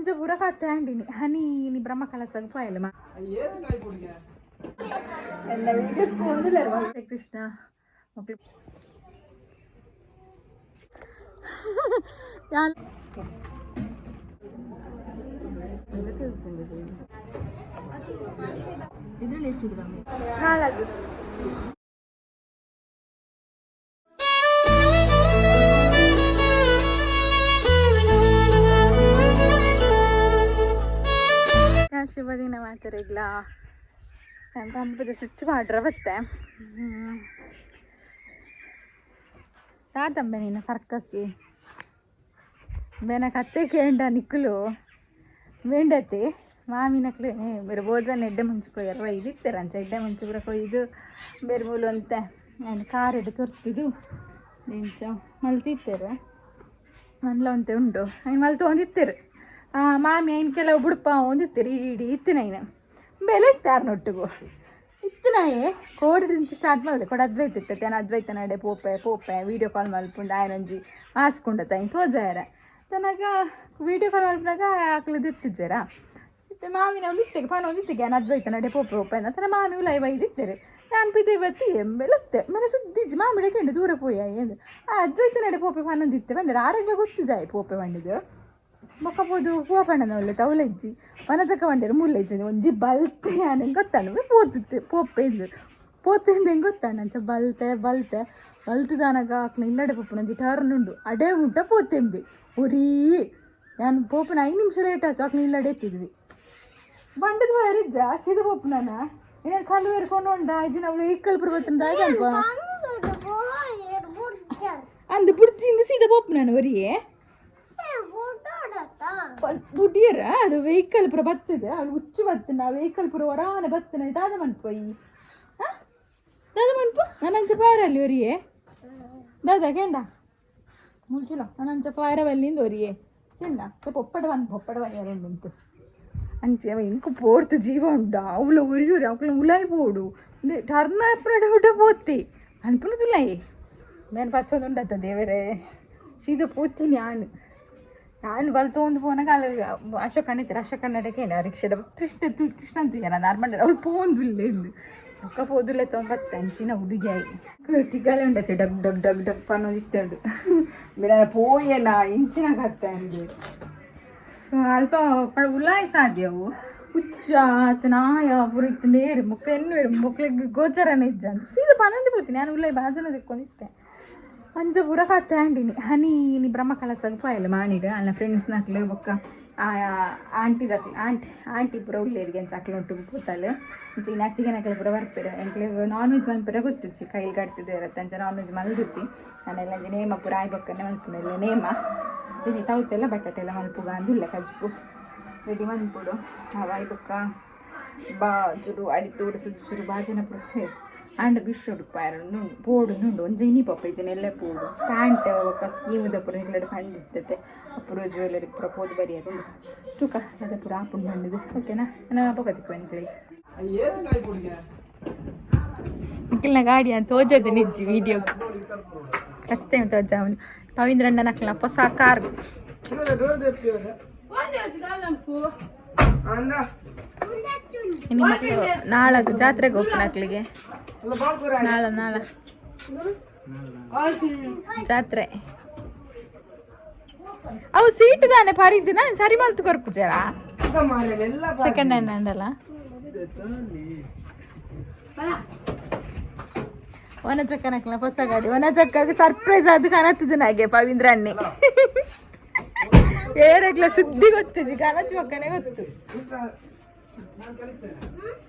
ಅಂಚ ಪೂರ ಕತ್ತೆ ಅಂಡಿನಿ ಹನಿ ಇನಿ ಬ್ರಹ್ಮ ಕಲಸಗ್ ಪೋಯಲ್ ಎನ್ನ ವೀಡಿಯೋಸ್ ತೋಂದಿಲ್ಲ. ಕೃಷ್ಣ ಮಕ್ಳು ಯಾನ್ ಇದ್ರಲ್ಲಿ ಎಷ್ಟು ಗ್ರಾಮ್? ನಾಳದು. ಶುಭ ದಿನ ಮಾತಾಡಿಗ್ಲ. ಪಂಪದ ಸ್ವಿಚ್ ಮಾಡ್ರ ಬತ್ತೆ ತಾತಂಬೆ ನಿನ್ನ ಸರ್ಕಸ್ ಬೇನ ಕತ್ತೆ ಕೇಂಡ ನಿಕ್ಕಲು ವೇಂಡತೆ ಮಾಮಿನಕ್ಲೆ ಬೇರೆ ಭೋಜನ ಎಡ್ಡೆ ಮುಂಚೆ ಕೊಯ್ಯರ ಇದಿತ್ತರ ಅಂಚ ಎಡ್ಡೆ ಮುಂಚೆ ಪೂರ ಕೊಯ್ದು ಬೇರೆ ಮೂಲು ಅಂತ ನಾನು ಕಾರ್ ಎಡ್ಡೆ ತೊರ್ತಿದ್ದು ಎಂಚ ಮಲ್ತಿತ್ತಾರೆ ಮನ್ಲ ಒಂತೆ ಉಂಡು ಐನ್ ಮಲ್ತು ಒಂದಿತ್ತೆರು ಮಾಮಿ ಐನ್ ಕೆಲವು ಬುಡ್ಪ ಒಂದಿತ್ತೆರು ಇಡೀ ಇಡೀ ಇತ್ತಿನ ಐನ ಬೆಲೆ ಇತ್ತಾರನೊಟ್ಟಿಗೂ ಇತ್ತನಾಯೆ ಕೋಡಿಂಚ ಸ್ಟಾರ್ಟ್ ಮಲ್ದೆ ಕೊಡ ಅದ್ವೈತ ಇತ್ತತೆ. ನಾನು ಅದ್ವೈತ ನಡೆ ಪೋಪೆ ಪೋಪೆ ವೀಡಿಯೋ ಕಾಲ್ ಮಲ್ಪುಂಡು ಆಯನೊಂಜಿ ಮಾಸ್ಕೊಂಡತ ಐನ್ ತೋಜಾರ ತನಗ ವೀಡಿಯೋ ಕಾಲ್ ಮಲ್ಪುನಾಗ ಆಕ್ಲದ ಇತ್ತಿಜ್ಜರ ಇತ್ತೆ ಮಾಮಿನ ಇತ್ತೆಗೆ ಪಾನ ಒಂದಿತ್ತೆಗೆ ನಾನು ಅದ್ವೈತ ನಡೆ ಪೋಪೆ ಪೋಪೆ ಅಂತ ತನ್ನ ಮಾಮಿ ಲೈವ್ ಐದಿತ್ತಾರೆ. ನಾನು ಪಿದೆ ಬತ್ತಿ ಎಂಬೆಲತ್ತೆ ಮನೆ ಸುದ್ದಿಜ್ಜಿ ಮಾಮಿಡ ಕೆಂಡು ದೂರ ಪೋಯ ಎಂದು ಆ ಅದ್ವೈತ ನಡೆ ಪೋಪೆ ಪನ್ನೊಂದಿತ್ತೆ ಬಂದರೆ ಆರೋಗ್ಯ ಗೊತ್ತು ಜಾಯ್ ಪೋಪೆ ಬಂಡಿದ್ದು ಬೊಕ್ಕ ಪೋದು ಪೋಪಣ್ಣನ ತೌಲೆಜ್ಜಿ ವನಜಕ ಬಂಡೇರು ಮುಲ್ಲೆಜ್ಜಿ ಒಂಜಿ ಬಲ್ತೆ ಯಾನ್ ಗೊತ್ತಾಂಡು ಪೋತಿತ್ತೆ ಪೋಪೆ ಇಂದು ಪೋತೆಂದು ಹೆಂಗೆ ಗೊತ್ತಾಂಡು ಅಂಚ ಬಲ್ತೆ ಬಲ್ತೆ ಬಲ್ತುದಾನಗ ಅಕ್ಲ ಇಲ್ಲಡೆ ಪೋಪುನ ಒಂಜಿ ಟರ್ನ್ ಉಂಡು ಅಡೆ ಮುಟ್ಟ ಪೋತೆಂಬಿ ಒರೀ ಯಾನ್ ಪೋಪುನ 5 ನಿಮಿಷ ಲೇಟ್ ಆಯ್ತು. ಅಕ್ಲ ಇಲ್ಲಡೆ ಎತ್ತಿದ್ವಿ ಬಂಡದ ಬಾರಿಜ್ಜ ಸೀದ ಪೋಪುನಾನ ಏನಾರು ಕಾಲು ಏರ್ಕೊಂಡು ಉಂಡ ಇಜ್ಜಿನ ಅವಳು ವೆಹಿಕಲ್ ಪೂರ ಆಯ್ತಲ್ಪ ಅಂದು ಬುಡ್ಜಿಂದ ಸೀದಾ ಪೋಪುನಾನ ಒರಿಯೇ ಬುಡಿಯರ ಅದು ವೆಹಿಕಲ್ ಪೂರ ಬರ್ತದೆ ಅದು ಹುಚ್ಚು ಬರ್ತದೆ. ಆ ವೆಹಿಕಲ್ ಪೂರ ಹೊರಾನೆ ಬರ್ತದೆ. ದಾದ ಮನ್ಪು ದಾದ ಮನ್ಪು ನಾನು ಅಂಚ ಪಾರಲ್ಲಿ ಒರಿಯೇ ದಾದ ಕೇಂಡ ಮುಲ್ಚುಲ ನಾನು ಅಂಚ ಪಾರ ಬಲ್ಲಿಂದ ಒರಿಯೇ ಕೇಂಡ ಪೊಪ್ಪಡ ಬನ್ ಪೊಪ್ಪಡ ಬನ್ನಿ ಉಂಟು ಅಂಚೆ ಅವ ಇಂಕು ಪೋರ್ತು ಜೀವ ಉಂಡು ಅವಳು ಒರಿಯೂರು ಅವಳು ಉಲಾಯಿ ಪೋಡು ಟರ್ನ್ ಅಪ್ಪನಡೆ ಹುಡ್ಡ ಪೋತಿ ಅನ್ಪುನ ತುಲಾಯಿ నేను ಪಚ್ಚೊಂದು ಉಂಡತ್ತ ದೇವರೇ ಸೀದಾ ಪೋತೀನಿ. ನಾನು ನಾನು ಬಲ್ತೊಂದು ಪೋನಾಗ ಅಲ್ಲಿ ಅಶೋಕ್ ಅಣ್ಣ ಅಶೋಕ್ ಅಣ್ಣಡಕ್ಕೆ ರಿಕ್ಷಾದ ಕೃಷ್ಣ ತು ಕೃಷ್ಣ ಅಂತ ನಾರ್ಮಲ್ ಅವಳು ಪೋಂದುಲ್ಲ ಎಂದು ಅಕ್ಕ ಪೋದುಲ್ಲ ತೊಂಬತ್ತ ಅಂಚಿನ ಹುಡುಗಿ ತಿಗ್ಗಲೆ ಉಂಡತ್ತೆ ಡಗ್ ಡಗ್ ಡಗ್ ಡಗ್ ಪನ್ನೊಂದಿತ್ತಂಡು ಬೇರೆ ಪೋಯೆನ ಇಂಚಿನ ಕತ್ತೆ ಅಂದು ಅಲ್ಪ ಉಲಾಯ್ ಸಾಧ್ಯವು ಹುಚ್ಚ ಆತ ನಾಯ ಪೂರ ಇತ್ತು ನೇರು ಮುಕ್ಕ ಎನ್ನುವೆರು ಮೊಕ್ಲಿಗ್ ಗೋಚರನೇ ಇಜ್ಜ ಅಂತ ಸೀದಾ ಪನಂದು ಪೋತೀನಿ. ನಾನು ಉಲಾಯ್ ಬಾಜನ ದಿಕ್ಕೊಂಡಿತ್ತೆ ಅಂಚ ಪೂರ ಕತ್ತೆ ಅಂಡಿನಿ ಹನಿ ಇನಿ ಬ್ರಹ್ಮ ಕಲಸಗ್ ಪೋಯಲ್ ಮಾಣಿಡ್ ಅಲ್ಲ ಫ್ರೆಂಡ್ಸ್ ನಕ್ಲು ಬೊಕ್ಕ ಆಂಟಿ ದಕ್ಲು ಆಂಟಿ ಆಂಟಿ ಪೂರ ಉಲ್ಲೇರಿಗೆ ಅಂಚ ಅಕ್ಲು ಒಟ್ಟುಗು ಪೋತಾಲ್. ಅಂಚ ಇನ್ನು ಅತ್ತಿಗೆ ನಕ್ಲು ಪೂರ ಬರ್ಪೆರ್. ಎಂಕ್ಲೆಗ್ ನಾನ್ ವೆಜ್ ಮನ್ಪೆರೆ ಗೊತ್ತುಜ್ಜಿ. ಕೈಲ್ ಕಟ್ತಿದ್ದೇರತ್ತ ಅಂಚ ನಾನ್ ವೆಜ್ ಮಲ್ದುಜ್ಜಿ ನಾನೆಲ್ಲ. ನೇಮ ಪೂರ ಆಯ್ ಬೊಕ್ಕನೆ ಮಲ್ಪುನ ಎಲ್ಲ ನೇಮ. ಅಂಚ ತೌತೆಲ್ಲ ಬಟಾಟೆ ಎಲ್ಲ ಮಲ್ಪುಗ ಅಂದುಲ್ಲೆ ಕಜ್ಪು ರೆಡಿ ಮನ್ಪೊಡು ಅವಾಯ್ ಬೊಕ್ಕ ಬಾ ಚುರು ಅಡಿ ತೋರಿಸಿದ ಚುರು ಬಾಜನ ಪೂರ ಆಂಡ ಬಿಶ್ರೊಡು ಪಾಯರ ಪೋಡುಂದು ಒಂಜಿ ಇನಿ ಪಪ್ಪ ಇಜ್ಜನ ಎಲ್ಲೆ ಪೋಡು ಪ್ಯಾಂಟ್ ಬೊಕ್ಕ ಸ್ಕೀಮ್ ಪೂರ ಇಲ್ಲಡೆ ಪಂಡ್ ಇತ್ತತೆ ಅಪುರ ಜ್ಯುವೆಲ್ಲರಿ ಪೂರ ಪೋದು ಬರಿಯರೆ ಉಂಡು ತೂಕ ಅದ ಪೂರ ಆಪುಂಡು ಬಂದಿದ್ದು. ಓಕೆನಾ? ನಾನು ಬೊಕ ತಿಕ್ಕುವೆ ನಿಕ್ಲೆಗ್. ನಿಖಿಲ್ನ ಗಾಡಿ ಅಂತ ತೋಜದ ನಿಜ್ಜಿ ವಿಡಿಯೋ ಫಸ್ಟ್ ಟೈಮ್ ತೋಜಾವನು. ಪವೀಂದ್ರಣ್ಣ ನಕ್ಲ ಹೊಸ ಕಾರ್. ಇನ್ನು ಮಕ್ಕಳು ನಾಳಗ್ ಜಾತ್ರೆಗೆ ಹೋಗ್ತಾನೆ ಮಕ್ಳಿಗೆ. ನಾಳ ನಾಳ ಜಾತ್ರೆ. ಅವು ಸೀಟ್ ತಾನೆ ಪರಿದ್ದು ನಾನು ಸರಿ ಮಲ್ತು ಕೊರ್ಪುಜಾರ ಸೆಕೆಂಡ್ ಹ್ಯಾಂಡ್ ಅಂಡಲ್ಲ. ವನಚಕ್ಕನಕ್ಲ ಹೊಸ ಗಾಡಿ. ವನಚಕ್ಕ ಸರ್ಪ್ರೈಸ್ ಅದು ಕಾಣತ್ತಿದ್ದು ನಾಗೆ ಪವೀಂದ್ರ ಅಣ್ಣೆ ಏರಗ್ಲ ಸುದ್ದಿ ಗೊತ್ತುಜಿ ಕನತ್ ಪಕ್ಕನೆ ಗೊತ್ತು.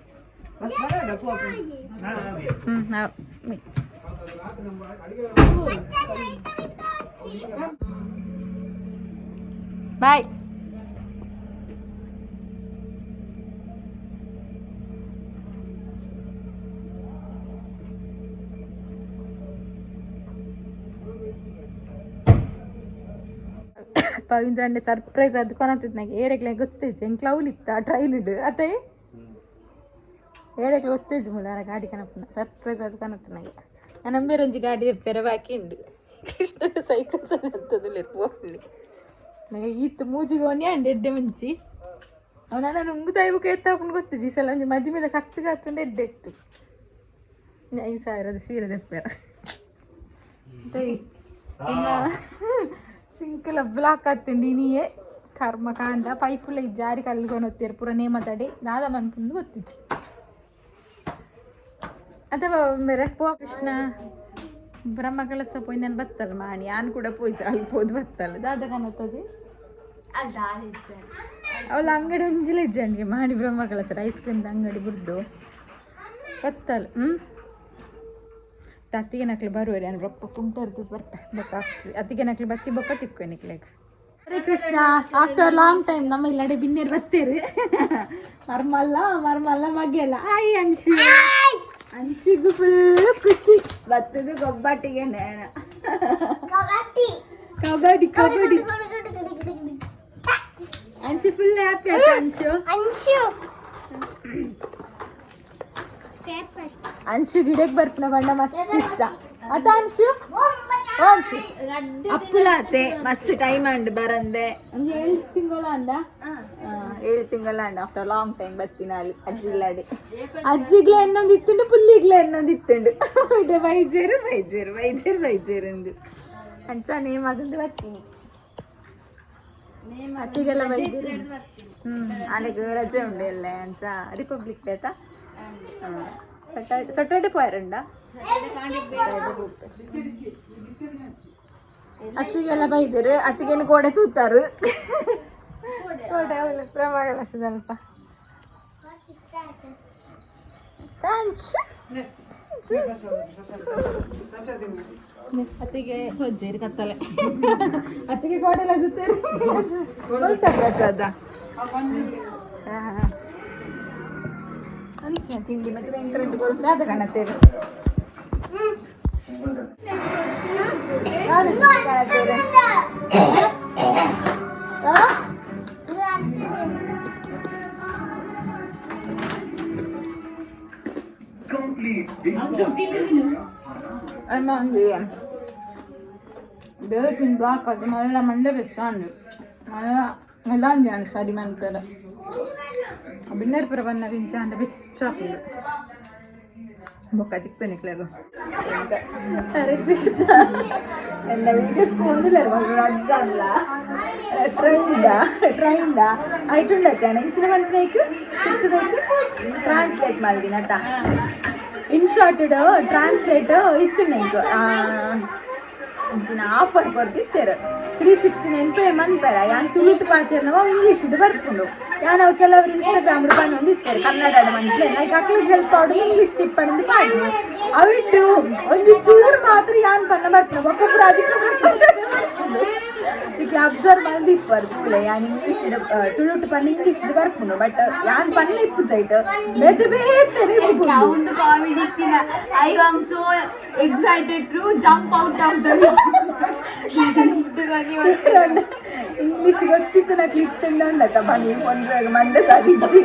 ಹ್ಮ್ ನಾವು ಬಾಯ್. ಪವೀಂದ್ರ ಸರ್ಪ್ರೈಸ್ ಅದು ಕೊನತ್ತಿದ್ ನಂಗೆ ಏರೆಗ್ಲೆ ಗೊತ್ತೇಜ್ ಎಂಕ್ಲ ಅವ್ಲಿತ್ತ ಟ್ರೈನ್ ಇಡು ಅತ್ತೆ ಏರೆಗ್ಲೆ ಗೊತ್ತೇಜ್ ಮುಲಾರ ಗಾಡಿ ಕನಪುನ ಸರ್ಪ್ರೈಸ್ ಅದು ಕನತ್ತು ನಂಗೆ. ನನ್ನ ಒಂಜಿ ಗಾಡಿ ಪೆರ ಬಾಕಿ ಉಂಡು. ಕೃಷ್ಣನ ಸೈಕಲ್ ಸಲ ಹೋಗ್ಲಿ. ಈತ್ ಮೂಜಿಗೆ ಒನ್ನಿ ಅಂಡ್ ಎಡ್ಡೆ ಮುಂಚಿ ಅವನ ನಾನು ಉಂಗು ತಾಯಿಬುಕ್ ಎತ್ತಾಪುಂಡು ಗೊತ್ತಿಜಿ. ಈ ಸಲ ಒಂಜಿ ಮದಿಮೆದ ಖರ್ಚಿಗೆ ಆತುಂಡು ಎಡ್ಡೆ ಇತ್ತು. 5000ದ ಸೀರೆ ದೆಪ್ಪೆರ. ಸಿಂಕಲ ಬ್ಲಾಕ್ ಆತುಂಡು ಇನಿಯೇ ಕರ್ಮ ಕಾಂಡ ಪೈಪುಲ ಜಾರಿ ಕಲ್ಗೊಂಡು ಹೋಗ್ತೀರ ಪೂರ ನೇಮ ತಡೆ ದಾದ ಮನ್ಪುಂದು ಗೊತ್ತಿಜಿ. ಅಥವಾ ಮೇರೆ ಪೋ ಕೃಷ್ಣ ಬ್ರಹ್ಮ ಕಳಸ ಪೋಯ್ ನಾನು ಬತ್ತಲ್ಲ ಮಾಣಿ ಆನ್ ಕೂಡ ಪೋಯ್ ಅಲ್ಪ ಪೋದು ಬತ್ತಲ್ಲ ದಾದ ಕಾಣುತ್ತದೆ. ಅವಳ ಅಂಗಡಿ ಒಂಜಿಲ ಇಜ್ಜಂಡಿಗೆ ಮಾಡಿ ಬ್ರಹ್ಮ ಕಳಸ ಐಸ್ ಕ್ರೀಮ್ ಅಂಗಡಿ ಬುಡ್ದು ಬತ್ತಲ್ಲ. ಅತ್ತಿಗೆ ನಕ್ಲು ಬರುವರೆ ನಾನು ರೊಪ್ಪ ಕುಂಟರ್ದು ಬರ್ತೆ ಬೊಕ್ಕ ಅತ್ತಿಗೆ ನಕ್ಲು ಬತ್ತಿ ಬೊಕ್ಕ ತಿಕ್ಕು ನಿಕ್ಲೆಗ್. Hare Krishna. After long time ನಮ್ಮ ಇಲ್ಲಡೆ ಬಿನ್ನೇರು ಬತ್ತೀರಿ. ಮರ್ಮಲ್ಲ ಮರ್ಮಲ್ಲ ಮಗ್ಗೆಲ್ಲ. ಆಯ್ ಅನ್ಶು, ಅನ್ಶಿಗೂ ಫುಲ್ ಖುಷಿ ಬತ್ತದು ಗೊಬ್ಬಟ್ಟಿಗೆ. ಕಬಡ್ಡಿ ಕಬಡ್ಡಿ. ಅನ್ಶು ಫುಲ್ ಹ್ಯಾಪಿ ಆಯ್ತು. ಅನ್ಶು ಅನ್ಶು ಗಿಡಕ್ಕೆ ಬರ್ಪುನ ಬಣ್ಣ ಮಸ್ತ್ ಇಷ್ಟ ಅದ ಅನ್ಶು. ಓ ಅನ್ಶು ಅಪ್ಪುಲಾತೆ ಮಸ್ತ್ ಟೈಮ್ ಅಂಡ್ ಬರಂದೆ. ಒಂದು 7 ತಿಂಗಳ ಅಂದ, 7 ತಿಂಗಳ ಅಂಡ. ಆಫ್ಟರ್ ಲಾಂಗ್ ಟೈಮ್ ಬತ್ತಿನ ಅಲ್ಲಿ ಅಜ್ಜಿಗ್ಲಾಡಿ. ಅಜ್ಜಿಗ್ಲ ಎನ್ನೊಂದು ಇತ್ತುಂಡು, ಪುಲ್ಲಿಗ್ಲ ಎನ್ನೊಂದು ಇತ್ತುಂಡು. ಇಡೆ ಬೈಜೇರು ಬೈಜೇರು ಬೈಜೇರು ಬೈಜೇರು ಎಂದು ಅಂಚ ನೇಮ್ ಮಗಂದು ಬರ್ತೀನಿ. ಅತ್ತಿಗೆಲ್ಲ ಬೈಜೇರು. ಅಲ್ಲಿಗೆ ರಜೆ ಉಂಡು ಎಲ್ಲ ಅಂಚ. Republic ಡೇತಾ Saturday ಪೋಯರಂಡ. ಅತ್ತಿಗೆಲ್ಲ ಬೈದರು. ಅತ್ತಿಗೆನು ಗೋಡೆ ತೂತಾರು. ಗೋಡೆ ಅವಳು ಪ್ರಮಾಣ ಸ್ವಲ್ಪ. ಅತ್ತಿಗೆ ಹೊಜ್ಜೇರಿ ಕತ್ತಲೆ. ಅತ್ತಿಗೆ ಗೋಡೆಲ್ಲ ತೂತಾರು. ಪ್ರಸಾದ ತಿಂಡಿ ಮತ್ತು ಎಂಕರೆಂಟ್ ಕೊಡು ಅದ ಕಣತ್ತೇರು. ಬೇಸಿನ್ ಬ್ಲಾಕ್ ಅದು ಮಲ್ಲ ಮಂಡೆ ಬೆಚ್ಚಾಂಡು ಮಲ್ಲ ಎಲ್ಲ ಸರಿ ಮನ್ಪೆದ ಬಿನ್ನೇರ್ಪುರ ಬನ್ನಗ ಇಂಚಾಂಡ ಬೆಚ್ಚಾಪುಂಡು. ಬೊಕ್ಕ ತಿಕ್ಪೆನಿಕ್ಲೆಗ್. ಹರೇ ಕೃಷ್ಣ. ಎನ್ನ ವೀಡಿಯೋಸ್ ತೋಂದಿಲ್ಲ ಅಜ್ಜಲ್ಲ. ಟ್ರೈನ್ದ ಟ್ರೈನ್ದ ಐಟುಂಡತ್ತಾನೆ ಇಂಚಿನ ಮಲ್ಪನೈಕ್ ತಿಕ್ಕದೈಕ್ ಟ್ರಾನ್ಸ್ಲೇಟ್ ಮಲ್ದಿನ ಅತ್ತ. ಇನ್ ಶಾರ್ಟ್ ಟ್ರಾನ್ಸ್ಲೇಟ್ ಇತ್ತು ನಂಗೆ. ಇಂಚಿನ ಆಫರ್ ಕೊಡ್ತಿತ್ತೇರು. 369 ಪೇ ಮನ್ಪೆರ. ಯಾನ್ ತುಳುಟು ಪಾತೆರ್ನವ ಇಂಗ್ಲೀಷ್ ಬರ್ಪುಂಡು. ಯಾನ್ ಅವು ಕೆಲವರು ಇನ್ಸ್ಟಾಗ್ರಾಮ್ ಪನ್ನೊಂದು ಇತ್ತಾರೆ ಕನ್ನಡ ಮನ್ಪೆ ಲೈಕ್ ಅಕ್ಲಿಗೆ ಹೆಲ್ಪ್ ಆಡು ಇಂಗ್ಲೀಷ್ ಟಿಪ್ಪಣಿಂದು ಪಾಡ್ನು. ಅವಿಟ್ಟು ಒಂದು ಚೂರು ಮಾತ್ರ ಯಾನ್ ಪನ್ನ ಬರ್ಪುಂಡು. ಒಕ್ಕೊಬ್ರು ಅಧಿಕ ಬರ್ಪುಂಡು. ಇಕ್ಲೆ ಅಬ್ಸರ್ವ್ ಮಲ್ದಿಪ್ಪರ್ ತೂಲೆ. ಯಾನ್ ಇಂಗ್ಲೀಷ್ ತುಳುಟು ಪನ್ನ ಇಂಗ್ಲೀಷ್ ಬರ್ಪುಂಡು. ಬಟ್ ಯಾನ್ ಪನ್ನ ಇಪ್ಪು ಜೈಟ್ ಬೇತೆ ಬೇತೆ. ಒಂದು comedy. I am so excited to jump out of the English ಗೊತ್ತಿತ್ತು ನಾ ಕ್ಲಿಕ್ ಉಂಡತ್ತ ಬನ್ನಿ ಒಂದು ಮಂಡೆ ಸಾಧಿಚ್ಚಿ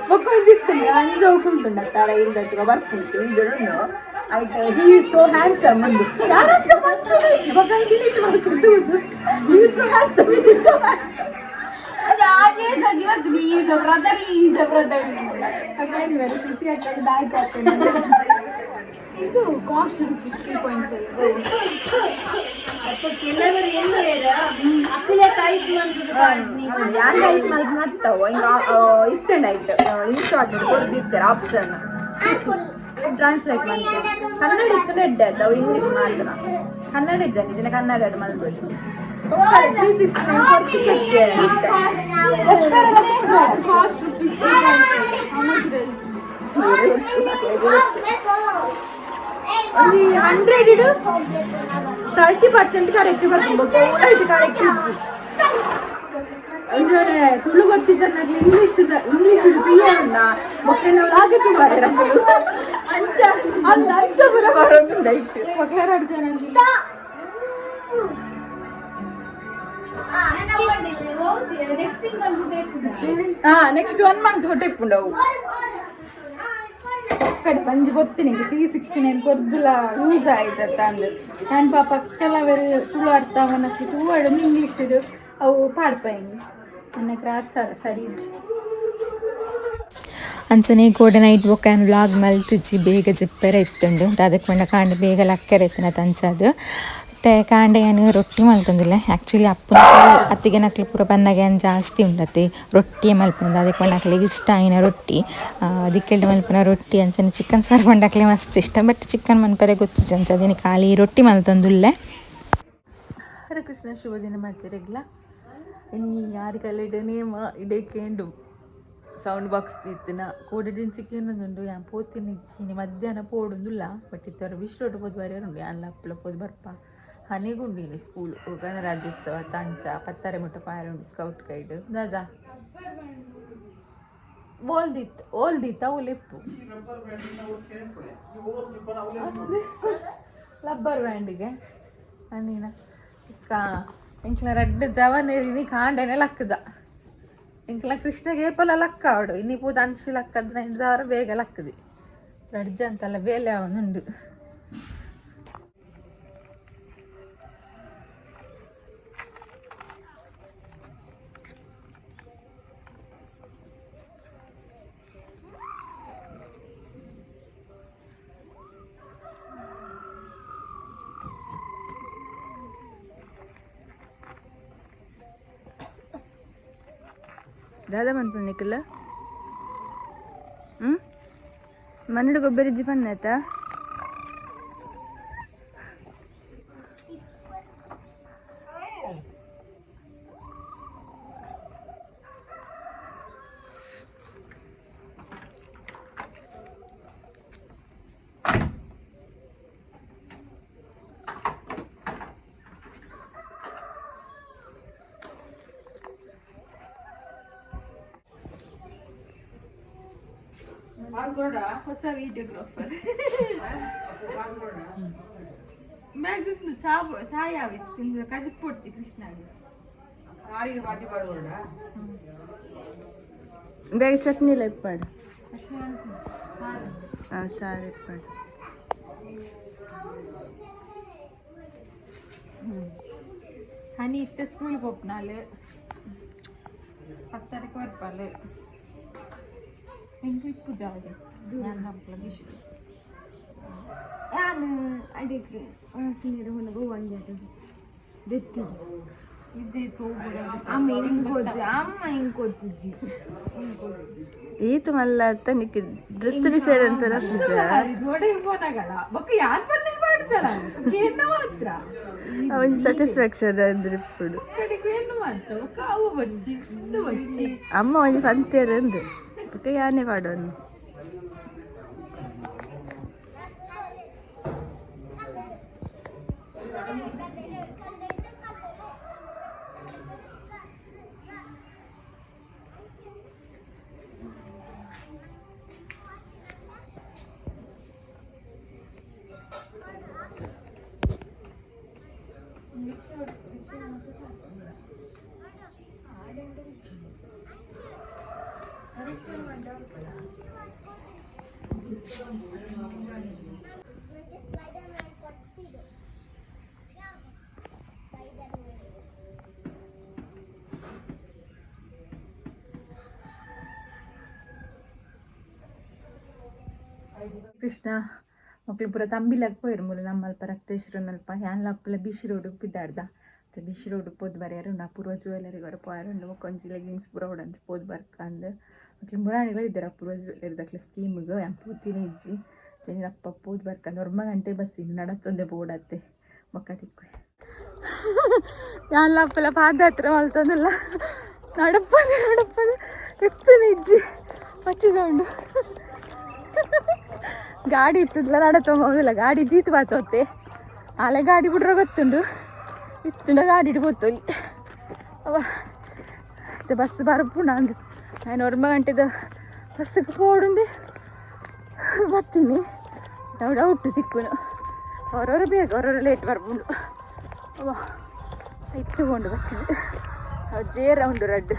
ಬೊಕ್ಕ ಒಂಜಿತ್ತು ಅಂಜೋಕುಂಟುಂಡತ್ತ ರೈಲ್ ದಟ್ಟಿಗೆ ಬರ್ಪುಂಡು ವೀಡಿಯೋ ಉಂಡು. ಐಟ್ ಹಿ ಸೋ ಹ್ಯಾಂಡ್ಸಮ್ ಉಂಡು. ಯಾರಂಚ ಬರ್ತದೆ ಬೊಕ್ಕ ಡಿಲೀಟ್ ಮಾಡ್ಕೊಂಡು he so handsome, he so handsome. Is brother, is brother. ಅದೇನು ಬೇರೆ ಶ್ರುತಿ ಅಕ್ಕ ದಾಟಿ ಆಗ್ತದೆ. ಇದು ಕಾಸ್ಟ್ ₹3.5. ಕೆಲವರು ಎಲ್ಲ ಬೇರೆ ಅಕ್ಕಲೆ ಟೈಪ್ ಮಂತದ. ಯಾನ್ ಟೈಪ್ ಮಲ್ಪ ಮತ್ತವು ಹಿಂಗ ಇತ್ತೆ ನೈಟ್ ಇನ್ ಶಾರ್ಟ್ ಕೊರ್ದಿತ್ತಾರೆ ಆಪ್ಷನ್ ಟ್ರಾನ್ಸ್ಲೇಟ್ ಮಾಡ್ತಾರೆ. ಕನ್ನಡ ಇತ್ತು ನೆಡ್ಡೆ ಆಯ್ತು ಅವು ಇಂಗ್ಲೀಷ್ ಮಾತ್ರ. ಕನ್ನಡ ಇಜ್ಜಾನೆ ಇದನ್ನ ಕನ್ನಡ ಮಲ್ಬೋದು. 369 ಕೊರ್ತಿಕ್ಕೆ. Cost ₹3.5, how much it is? ಒಂದು 100 ಇಡು 30% ಕರೆಕ್ಟ್ ಬರ್ಬೇಕು, ಕರೆಕ್ಟ್ ಇಜ್ಜಿ. ಒಂಜೊಡೆ ತುಳು ಗೊತ್ತಿ ಚೆನ್ನಾಗಿ ಇಂಗ್ಲೀಷ್ ಇಂಗ್ಲೀಷ್ ಕ್ಲಿಯರ್ ಉಂಡ ಬೊಕ್ಕ ನಾವು ಆಗೆ ತುಳು ಅಂಚ ಅಂದ ಅಂಚ ಪೂರ ಬರೋದುಂಡ ಇತ್ತು ಬೊಕ್ಕ ಎರಡು ಜನ. ನೆಕ್ಸ್ಟ್ ತಿಂಗಳು ಹಾ, ನೆಕ್ಸ್ಟ್ ಒನ್ ಮಂತ್ ಹೊಟ್ಟೆ ಇಪ್ಪುಂಡವು. ಕಡೆ ಬಂಜಿ ಬೊತ್ತಿನಿ 369 ಕೊರ್ದುಲ ಯೂಸ್ ಆಯ್ತತ್ತ ಅಂದು ನಾನು ಪಾಪ ಕೆಲವರು ತುಳು ಅರ್ಥ ಅವನಕ್ಕೆ ತೂವಡು ಇಂಗ್ಲೀಷ್ ಅವು ಪಾಡ್ಪ ಹಿಂಗೆ ನನ್ನ ಗ್ರಾಚಾರ ಸರಿ ಇಜ್ಜಿ. ಅಂಚನೆ ಕೋಡೆ ನೈಟ್ ಬೊಕ್ಕ ಯಾನ್ ವ್ಲಾಗ್ ಮಲ್ತಿಜ್ಜಿ, ಬೇಗ ಜಪ್ಪೆರೆ ಇತ್ತುಂಡು. ಅದಕ್ಕೆ ಪಂಡ ಕಾಂಡೆ ಬೇಗ ಲಕ್ಕರೆ ಇತ್ತಿನ ತಂಚದು. ಇತ್ತೆ ಕಾಂಡೆ ಯಾನ್ ರೊಟ್ಟಿ ಮಲ್ತೊಂದಿಲ್ಲ. ಆ್ಯಕ್ಚುಲಿ ಅಪ್ಪನ ಅತ್ತಿಗೆ ನಕ್ಲು ಪೂರ ಬನ್ನಗ ಯಾನ್ ಜಾಸ್ತಿ ಉಂಡತ್ತೆ ರೊಟ್ಟಿಯೇ ಮಲ್ಪುನದು. ಅದಕ್ಕೆ ಪಂಡ ಅಕ್ಲೆಗ್ ಇಷ್ಟ ಆಯಿನ ರೊಟ್ಟಿ, ದಿಕ್ಕೆಲ್ಡ್ ಮಲ್ಪುನ ರೊಟ್ಟಿ. ಅಂಚನೆ ಚಿಕನ್ ಸಾರು ಪಂಡ ಅಕ್ಲೆ ಮಸ್ತ್ ಇಷ್ಟ, ಬಟ್ ಚಿಕನ್ ಮನ್ಪರೆ ಗೊತ್ತುಜ್ಜಿ. ಅಂಚ ಅದೇನು ಖಾಲಿ ರೊಟ್ಟಿ ಮಲ್ತೊಂದುಲ್ಲೆ. ಹರೇ ಕೃಷ್ಣ, ಶುಭ ದಿನ ಮಾತೆರೆಗ್ಲ. ಇನಿ ಯಾರಿಗಲ್ಲಿಡ್ ನೇಮ ಇಡೇಕೇಂಡು ಸೌಂಡ್ ಬಾಕ್ಸ್ ಇತ್ತಿನ ಕೋಡೆ ದಿಂಚಿಕೇನೊಂದುಂಡು. ಯಾನ್ ಪೋತಿನ ಇಜ್ಜಿ, ಮಧ್ಯಾಹ್ನ ಪೋಡುಂದುಲ್ಲ. ಬಟ್ ಇತ್ತವರು ಬಿಸ್ರೋಡ್ ಪೋದು ಬರ್ಯಾರುಂಡು, ಯಾನ್ಲ ಅಪ್ಪಲ ಪೋದು ಬರ್ಪ. ಹನಿಗುಂಡು ಇಲ್ಲಿ ಸ್ಕೂಲ್ ಗಣರಾಜ್ಯೋತ್ಸವ ತಂಚ 10:30 ಮುಟ್ಟ ಪಾರುಂಡು ಸ್ಕೌಟ್ ಗೈಡ್. ದಾದಾ ಓಲ್ದಿತ್ತು ಓಲ್ದಿತ್ತು ಅವು ಲೆಪ್ಪು ಲಬ್ಬರ್ ಬ್ಯಾಂಡಿಗೆ ಅನ್ನಿನ ಕಾ ಎಂಕ್ಲ ರಡ್ಡ್ ಜವನೇರಿನಿ ಕಾಂಡನೆ ಲಕ್ಕದ. ಎಂಕ್ಲ ಕೃಷ್ಣಗೆ ಏಪಲ ಲಕ್ಕ ಅವಡು ಇನ್ನಿ ಪೂತ ಅಂಚು ಲಕ್ಕದ ಇಂದವರ ಬೇಗ ಲಕ್ಕದಿ. ರಡ್ಜ ಅಂತಲ್ಲ ಬೇಲೆ ಅವನುಂಡು. ದಾದ ಮನ್ಪುಂಡು ಹ್ಞೂ ಮನ್ನಡು ಗೊಬ್ಬರ ಇಜ್ಜಿ ಪನ್ನೆ ಆಯ್ತಾ. ಹೊಸ ವಿಡಿಯೋಗ್ರಾಫರ್ ಬ್ಯಾಗ್ ಚಾ ಚಾಯ್ ಆವಿತ್ತು ಕಜಕ್ ಪೊಡ್ಚಿ ಕೃಷ್ಣಗೆ. ಬೇಗ ಚಟ್ನಿ ಎಲ್ಲ ಇಪ್ಪಾಡು, ಹಾಂ ಸಾರು ಇಪ್ಪಾಡು. ಹನಿ ಇತ್ತೆ ಸ್ಕೂಲ್ಗೆ ಹೋಗ್ನಾಲೆ 10:30ಕ್ಕೆ ಬರ್ಪಾಲೆ. ಎಂಕ್ ಇಪ್ಪು ಜಾಗ ನಾನು ಹಪ್ಪಳ ಬಿಶು. ನಾನು ಅಡಿಗೆ ಸುನೀರ ಗೋವಂಜಿ ದೆತ್ತಿದ್ದು. ಇದ್ದೇ ತೋಬುಡ. ಅಮ್ಮ ಇಂಕೊಜ್ಜಿ, ಅಮ್ಮ ಇಂಕೊಜ್ಜಿ. ಈತ ಮಲ್ಲ ತನಿಕ್ ಡ್ರೆಸ್ ಡಿಸೈಡ್ ಅಂತಾರ. ದೊಡೆ ಫೋನಗಳ ಬೊಕ್ಕ ಯಾನ್ ಪನ್ನಿಲ್ ಪಾಡ್ಚಲ ಕೇನ್ನ ಮಾತ್ರ. ಅವನ್ ಸ್ಯಾಟಿಸ್ಫ್ಯಾಕ್ಷನ್ ಅಂದ್ರೆ ಇಪ್ಪುಡು. ಕಡೆಗೆ ಏನು ಮಾತ್ರ ಬೊಕ್ಕ ಅವು ಬಚ್ಚಿ ಇಂದು ಬಚ್ಚಿ. ಅಮ್ಮ ಒಂಜಿ ಪಂತೇರ್ ಅಂದು ಬೊಕ್ಕ ಯಾನೆ ಪಾಡೋನು. ಕೃಷ್ಣ ಮಕ್ಳು ಪೂರ ತಂಬಿಲಕ್ ಪೋಯಿರು ಮೂಲು ನಮ್ಮಲ್ಪ ರಕ್ತೇಶ್ವರನಲ್ಪ. ಯಾನ್ಲ ಅಪ್ಪಲ ಬಿಸಿ ರೋಡಿಗೆ ಬಿದ್ದಾಡ್ದ ಬಿಸಿ ರೋಡಿಗೆ ಪೋದು ಬರ್ಯಾರು. ಅಪೂರ್ವ ಜ್ಯುವೆಲರಿಗೆ ಹೊರ ಪೋಯಾರುಂಡು. ಒಂಜಿ ಲೆಗಿಂಗ್ಸ್ ಪೂರ ಉಡಂಚ ಪೋದು ಬರ್ಕಂದು ಅಕ್ಲು ಮುರಾಣಿಲ ಇದ್ದಾರೆ ಅಪೂರ್ವ ಜ್ಯುವೆಲರಿ ಅಕ್ಲೆ ಸ್ಕೀಮ್ಗೆ. ಯಾನ್ ಪೂತಿನ ಇಜ್ಜಿ ಚೆನ್ನಿ ಅಪ್ಪ ಪೋದು ಬರ್ಕಂದು. ಒರ್ಮ ಗಂಟೆ ಬಸ್ ಇನ್ನು ನಡತ್ತೊಂದೆ ಬೋಡತ್ತೆ ಬೊಕ್ಕ ತಿಕ್ಕು. ಯಾನ್ಲ ಅಪ್ಪಲ ಪಾದಯಾತ್ರೆ ಮಲ್ತೊಂದುಲ್ಲ, ನಡಪ್ಪಂದು ನಡಪ್ಪಂದು ಎತ್ತುನ ಇಜ್ಜಿ ಪಚ್ಚಿಕೊಂಡು. ಗಾಡಿ ಇತ್ತದಲ್ಲ ನಡತೊಂಬ ಗಾಡಿ ಜೀತ್ ಬಾತೋತೆ ಆಲೆ ಗಾಡಿ ಬಿಡ್ರೆ ಗೊತ್ತುಂಡು ಇತ್ತುಂಡ ಗಾಡಿ ಇಡ್ಬೋತೊಲಿ ಅವ. ಮತ್ತೆ ಬಸ್ ಬರ್ಪುಂಡು ಅಂದು ನಾನು ಒರ್ಮ ಗಂಟೆದ ಬಸ್ಸಿಗೆ ಪೋಡುಂದೆ ಬತ್ತೀನಿ. ಡೌಟ್ ತಿಕ್ಕುನು ಅವರವರು ಬೇಗ ಅವರವರು ಲೇಟ್ ಬರ್ಪುಂಡು. ಅವ ಇತ್ತುಕೊಂಡು ಬಚ್ಚಿದ್ದು ಅವು ಜೇರ ಉಂಡು ರಡ್ಡು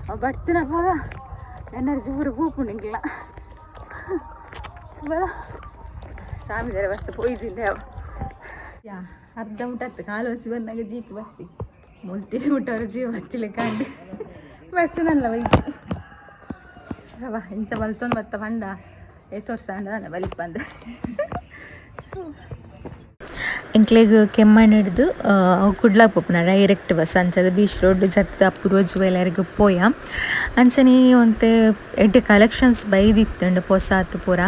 ಅವು ಬಡ್ತಿನಪ್ಪಾಗ ಎನರ್ಜಿ ಪೂರ ಪೂಪುಂಡು ಇಂಕ್ಲ. ಬಳ ಸ್ವಾಮಿ ಬಸ್ ಪೋಯ್ಜಿಲ್ಲ. ಯಾ ಅರ್ಧ ಮುಟ್ಟತ್ತು ಕಾಲು ಹಸಿ ಬಂದಾಗ ಜೀತ್ ಬತ್ತಿ ಮುಲ್ತಿರಿ ಮುಟ್ಟವ್ರ ಜೀವ ಬತ್ತಿಲ್ಲ ಕಾಂಡಿ ಬಸ್ ನಲ್ಲ ಬೈಕ್ ರವ ಇಂಚ ಬಲ್ತೊಂದು ಬತ್ತ ಪಂಡ ಏತ್ ವರ್ಷ ಅಂಡ ಬಲಿಪಂದೆ. ಎಂಕ್ಲೆಗ್ ಕೆಮ್ಮಣ್ಣು ಹಿಡ್ದು ಕುಡ್ಲ ಪೋಪುನ ಡೈರೆಕ್ಟ್ ಬಸ್. ಅಂಚದ ಬೀಚ್ ರೋಡ್ ಜತ್ತ್ ಅಪೂರ್ವ ಜುವೆಲರ್ಗ್ ಪೋಯ. ಅಂಚನೆ ಒಂತೆ ಎಡ್ಡೆ ಕಲೆಕ್ಷನ್ಸ್ ಬೈದಿತ್ತುಂಡು ಪೊಸಾತ್ ಪೂರ.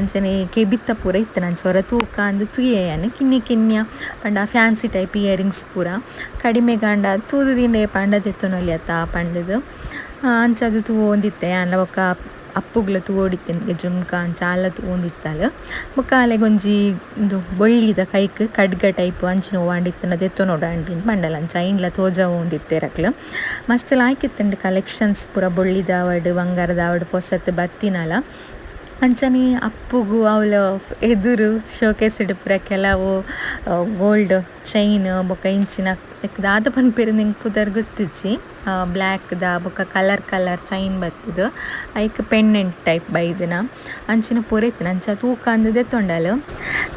ಅಂಚನೆ ಕೆಬಿತ್ತ ಪೂರ ಇತ್ತುಂಡು. ಅಂಚ ಒರ ತೂಕ ಅಂದ್ ತೂಯೆ ಯಾನ್. ಕಿನ್ಯ ಕಿನ್ಯ ಪಂಡ ಫ್ಯಾನ್ಸಿ ಟೈಪ್ ಇಯರಿಂಗ್ಸ್ ಪೂರ ಕಡಿಮೆಗಾಂಡ ತೂದು ದಿಂಡೆ ಪಂಡ ದೆತ್ತೊನೊಲಿ ಅತ್ತ ಪಂಡುದು ಅಂಚದ ತೂವೊಂದಿತ್ತೆ ಯಾನ್ಲ. ಬೊಕ್ಕ ಅಪ್ಪುಗ್ಲ ತೂವೊಡಿತ್ತಿನ ಜುಮ್ಕ ಅಂಚ ಆಲ ತೂವೊಂದಿತ್ತಲ್. ಬೊಕ್ಕ ಅಲೆಗೊಂಜಿ ಉಂದು ಬೊಳ್ಳಿದ ಕೈಕ್ ಖಡ್ಗ ಟೈಪ್ ಅಂಚಿನ ಒವಾಂಡ ದೆತ್ತೊನೊಡು ಆಂಟಿ ಪಂಡಲ್. ಅಂಚ ಐನ್ಲ ತೋಜವೊಂದಿತ್ತೆರ್ ಅಕ್ಲು. ಮಸ್ತ್ ಲಾಯ್ಕ್ ಇತ್ತುಂಡು ಕಲೆಕ್ಷನ್ಸ್ ಪೂರ, ಬೊಳ್ಳಿದಾವಡ್ ಬಂಗಾರದಾವಡ್ ಪೊಸತ್ ಬತ್ತಿನಲ. ಅಂಚನೆ ಅಪ್ಪುಗು ಅವ್ಲ ಎದುರು ಶೋಕೇಸ್ಡ್ ಪೂರ ಕೆಲವು ಗೋಲ್ಡ್ ಚೈನ್ ಬೊಕ್ಕ ಇಂಚಿನ ದಾದ ಪನ್ಪೆರ್ ಎಂಕ್ ಪುದರ್ ಗೊತ್ತಿಜ್ಜಿ, ಬ್ಲ್ಯಾಕ್ ದ ಬೊಕ್ಕ colour colour chain ಬತ್ತುದು ಐಕ್ ಪೆಂಡೆಂಟ್ ಟೈಪ್ ಬೈದಿನ ಅಂಚಿನ ಪೂರ ಇತ್ತಿನ. ಅಂಚ ತೂಕ ಅಂದ್ ದೆತ್ತೊಂಡಲ್.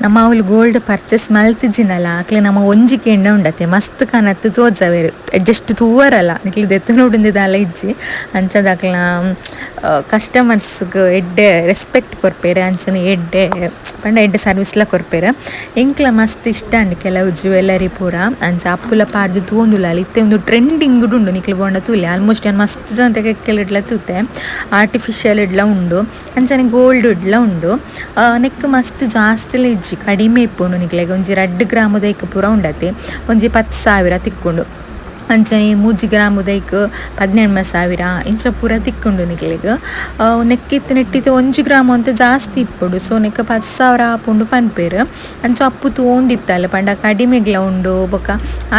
ನಮ ಅವ್ಲು ಗೋಲ್ಡ್ ಪರ್ಚೇಸ್ ಮಲ್ತಿಜಿನಲ ಅಕ್ಲೆ ನಮ ಒಂಜಿ ಕೇಂಡ ಉಂಡತೆ ಮಸ್ತ್ ಕನತ್ ತೋಜಾವೆರ್. ಜಸ್ಟ್ ತೂವರಲ್ಲ, ನಿಕ್ಲೆ ದೆತ್ತೊನೊಡುಂದು ದಾಲ ಇಜ್ಜಿ. ಅಂಚದ ಅಕ್ಲ್ನ ಕಸ್ಟಮರ್ಸ್ಗ್ ಎಡ್ಡೆ ರೆಸ್ಪೆಕ್ಟ್ ಕೊರ್ಪೆರ್. ಅಂಚನೆ ಎಡ್ಡೆ ಪಂಡ ಎಡ್ಡೆ ಸರ್ವಿಸ್ಲ ಕೊರ್ಪೆರ್. ಎಂಕ್ಲ ಮಸ್ತ್ ಇಷ್ಟ ಅಂಡ್ ಕೆಲವು ಜ್ಯುವೆಲ್ಲರಿ ಪೂರ. ಅಂಚ ಅಪ್ಪುಲ ಪಾಡ್ದು ತೂವೊಂದುಲ್ಲಲ್. ಇತ್ತೆ ಉಂದು ಟ್ರೆಂಡಿಂಗ್ ಉಂಡು, ನಿಕ್ಲೆ ಬೋಂಡ ತೂಲೆ. ಆಲ್ಮೋಸ್ಟ್ ಯಾನ್ ಮಸ್ತ್ ಜನತ ಕೆಕ್ಕೆಲ್ ತೂತೆ. ಆರ್ಟಿಫಿಷಿಯಲ್ ಇಡ್ಲ ಉಂಡು, ಅಂಚನೆ ಗೋಲ್ಡ್ ಇಡ್ಲ ಉಂಡು. ನೆಕ್ ಮಸ್ತ್ ಜಾಸ್ತಿಲ ಇಜ್ಜಿ, ಕಡಿಮೆ ಇಪ್ಪುಂಡು ನಿಕ್ಲೆಗ್. ಒಂಜಿ 2 ಗ್ರಾಮದ ಐಕ್ ಪೂರ ಉಂಡತೆ, ಒಂಜಿ 10,000 ತಿಕ್ಕುಂಡು. ಅಂಚನೆ 3 ಗ್ರಾಮದೈಕ್ 18,000 ಇಂಚ ಪೂರ ತಿಕ್ಕುಂಡು ನಿಕ್ಲೆಗ್. ನೆಕ್ಕಿತ್ತು ನೆಟ್ಟಿತ್ತೆ 1 ಗ್ರಾಮ್ ಅಂತ ಜಾಸ್ತಿ ಇಪ್ಪುಂಡು. ಸೊ ನೆಕ್ 10,000 ಆಪುಂಡು ಪನ್ಪೆರ್. ಅಂಚ ಅಪ್ಪು ತೂವೊಂದಿತ್ತಲ್ಲ ಪಂಡ ಕಡಿಮೆಗ್ಲ ಉಂಡು. ಬೊಕ್ಕ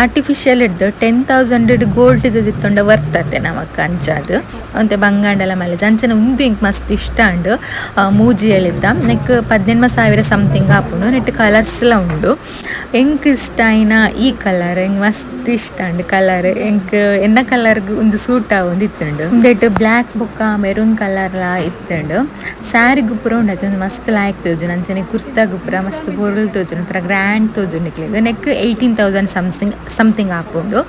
ಆರ್ಟಿಫಿಷಿಯಲ್ ಹಿಡ್ದು 10,000 ಗೋಲ್ಡ್ ದಿತ್ತೊಂಡ ವರ್ತತೆ ನಮಕ್. ಅಂಚಾದ್ ಒಂತೆ ಬಂಗಾಂಡಲ ಮಲ್ಲೆಜ್. ಅಂಚನೆ ಉಂದು ಎಂಕ್ ಮಸ್ತ್ ಇಷ್ಟ ಅಂಡು ಮೂಜಿ ಎಳಿತ. ನೆಕ್ 18,000 ಸಮಥಿಂಗ್ ಆಪುಂಡು. ನೆಟ್ ಕಲರ್ಸ್ಲ ಉಂಡು. ಎಂಕ್ ಇಷ್ಟ ಆಯಿನ ಈ ಕಲರ್ ಎಂಕ್ ಮಸ್ತ್ ಇಷ್ಟ ಅಂಡು ಕಲರ್. ಎಂಕ್ ಎನ್ನ ಕಲರ್ ಉಂದು ಸೂಟ್ ಆವೊಂದು ಇತ್ತುಂಡು. ಉಂದೆಟ್ ಬ್ಲ್ಯಾಕ್ ಬೊಕ್ಕ ಮೆರೂನ್ ಕಲರ್ಲ ಇತ್ತುಂಡು. ಸ್ಯಾರಿಗ್ ಪೂರ ಉಂಡು ಅದು ಮಸ್ತ್ ಲಾಯ್ಕ್ ತೋಜುಂಡು. ಅಂಚನೆ ಕುರ್ತಾಗ್ ಪೂರ ಮಸ್ತ್ ಪೊರ್ಲು ತೋಜುಂಡು, ಒಂಥರ ಗ್ರ್ಯಾಂಡ್ ತೋಜುಂಡು ನಿಕ್ಲೆಗ್. ನೆಕ್ 18,000 ಸಮಥಿಂಗ್ ಸಮಥಿಂಗ್ ಆಪುಂಡು.